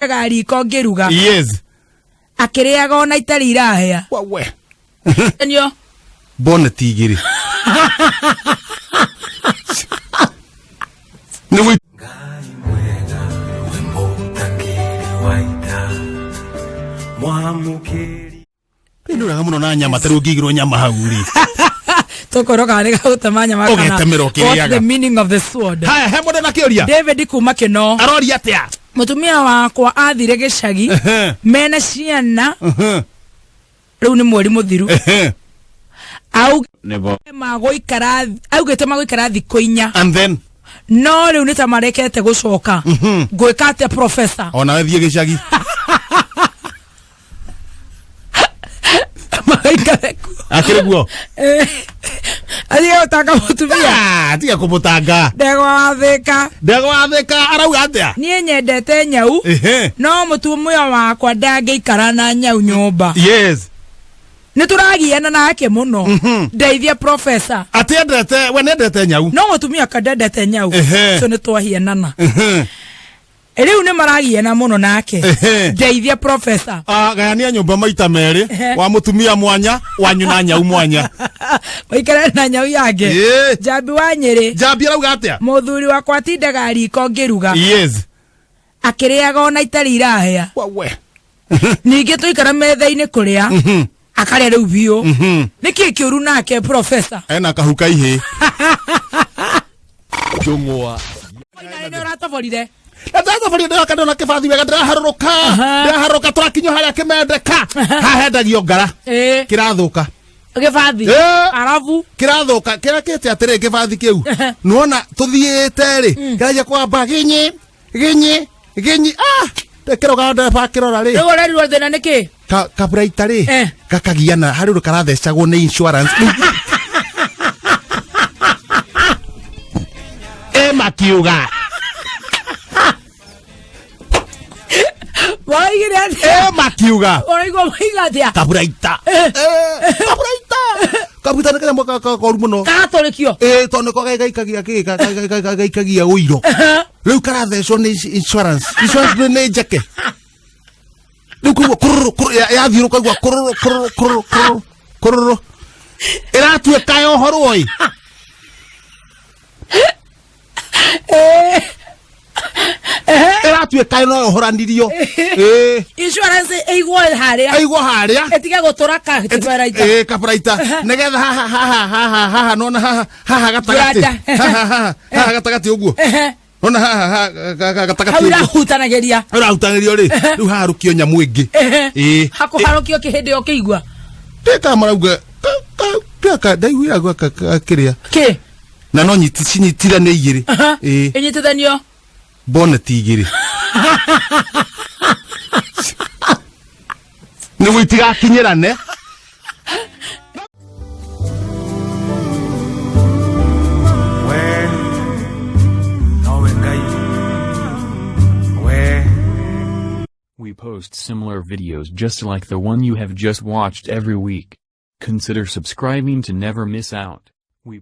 Riko ngĩruga. Akĩrĩaga ona itarĩ irahĩa. Wawe. Nio. Bonnet igĩrĩ. Nĩ Ngai mwega we mũtakĩrĩ wa ita mwamũkĩri. Nĩ mũno na nyama tarĩ ũngĩigĩrwo nyama hau rĩ. Tũkorwo kana nĩ gagũtema nyama kana. Ũgetemera ũkĩrĩaga. What's the meaning of the sword? Haya, he mũndũ na kĩũria. David kuma Kĩno. Aroria atĩa? Mũtumia wakwa athire gĩcagi mena ciana rĩu nĩ mweri mũthiru. Augĩte magũikara augĩte magũikara thikũ 4. And then No rĩu nĩ ta marekete gũcoka. Ngwĩka atĩa, professor? Ona we thiĩ gĩcagi. Magaikare kuo. Akĩrĩ guo. Athiĩ gũtanga mũtumia. Ah, tiga kũmũtanga. Ndegwa wathĩka. Ndegwa wathĩka arauga atĩa? Niĩ nyendete nyau. No mũtumia wakwa ndangĩikara na nyau nyũmba. Nĩ tũragiana nake mũno. Ndeithia, professor. Atĩ endete we nĩendete nyau. No mũtumia ka ndendete nyau. So nĩ twahianana. Rĩu nĩ maragiana mũno nake. Ndeithia, professor. Ah, gayania nyũmba maita merĩ, wa mũtumia mwanya, wanyu na nyau mwanya. Maikare na nyau yake. Njambi wa Nyĩrĩ. Njambi arauga atĩa? Mũthuri wakwa atindaga riko ngĩruga. Akĩrĩaga ona itarĩ irahĩa. Wawe. Ningĩ tũikara metha-inĩ kũrĩa akarĩa rĩu biũ. Nĩkĩ kĩũru nake, professor? Ena kahuka ihĩ. Njũng'wa. Nĩ ũratoborire. Ndĩrathabaria ndĩroka ndona kĩbathi wega ndĩraharũrũka. Ndĩraharũrũka tũrakinywo harĩa kĩmendeka. Hahendagio ngara. Kĩrathũka. Gĩbathi. Arabu. Kĩrathũka kĩrakĩte atĩrĩ kĩbathi kĩu. Nĩwona tũthiĩte rĩ. Kĩranjia kwamba gĩnyĩ gĩnyĩ gĩnyĩ ah kĩroga ndereba akĩrora rĩ. Rĩu ũrerirwo thĩna nĩkĩ? Kaburaita rĩ gakagiana harĩ ũndũ karathecagwo nĩ insurance. Ĩ makiuga. Moigire atĩa? Ĩ makiuga. Ũraigua moiga atĩa? Kaburaita. Kaburaita. Kaburaita nĩ kanyamũ koru mũno. Karatũrĩkio. Ĩ tondũ nĩko gaikagia kĩ gaikagia ũiro. Rĩu karathecwo nĩ insurance. Insurance nĩ njeke. Rĩu kũigua kũrũrũ kũrũrũ yathiũrũka ũkaigua kũrũrũ kũrũrũ kũrũrũ kũrũrũ kũrũrũ. Ĩratuĩka yohorwo ĩ. Ĩratuĩka no yohoranirio. Ĩ. Insurance ĩigwo harĩa. Ĩigwo harĩa. Ĩtige gũtũra kaburaita. Ĩ kaburaita. Nĩgetha haha haha haha haha nona haha haha gatagatĩ. Haha haha haha gatagatĩ ũguo. Nona haha haha gatagatĩ. Hau irahutanagĩria. Irahutanĩrio rĩ. Rĩu haharũkio nyamũ ĩngĩ. Ĩ. Hakũharũkio kĩhĩndĩ ĩyo kĩigua. Ndĩka marauga ka ndaiguira kĩrĩa. Kĩ? Na no nyiti cinyitithane igĩrĩ. Ĩ. Ĩnyitithanio. Bonnet igĩrĩ. Nĩguo itigakinyĩrane. We nowe Ngai we. We post similar videos just like the one you have just watched every week. Consider subscribing to never miss out. We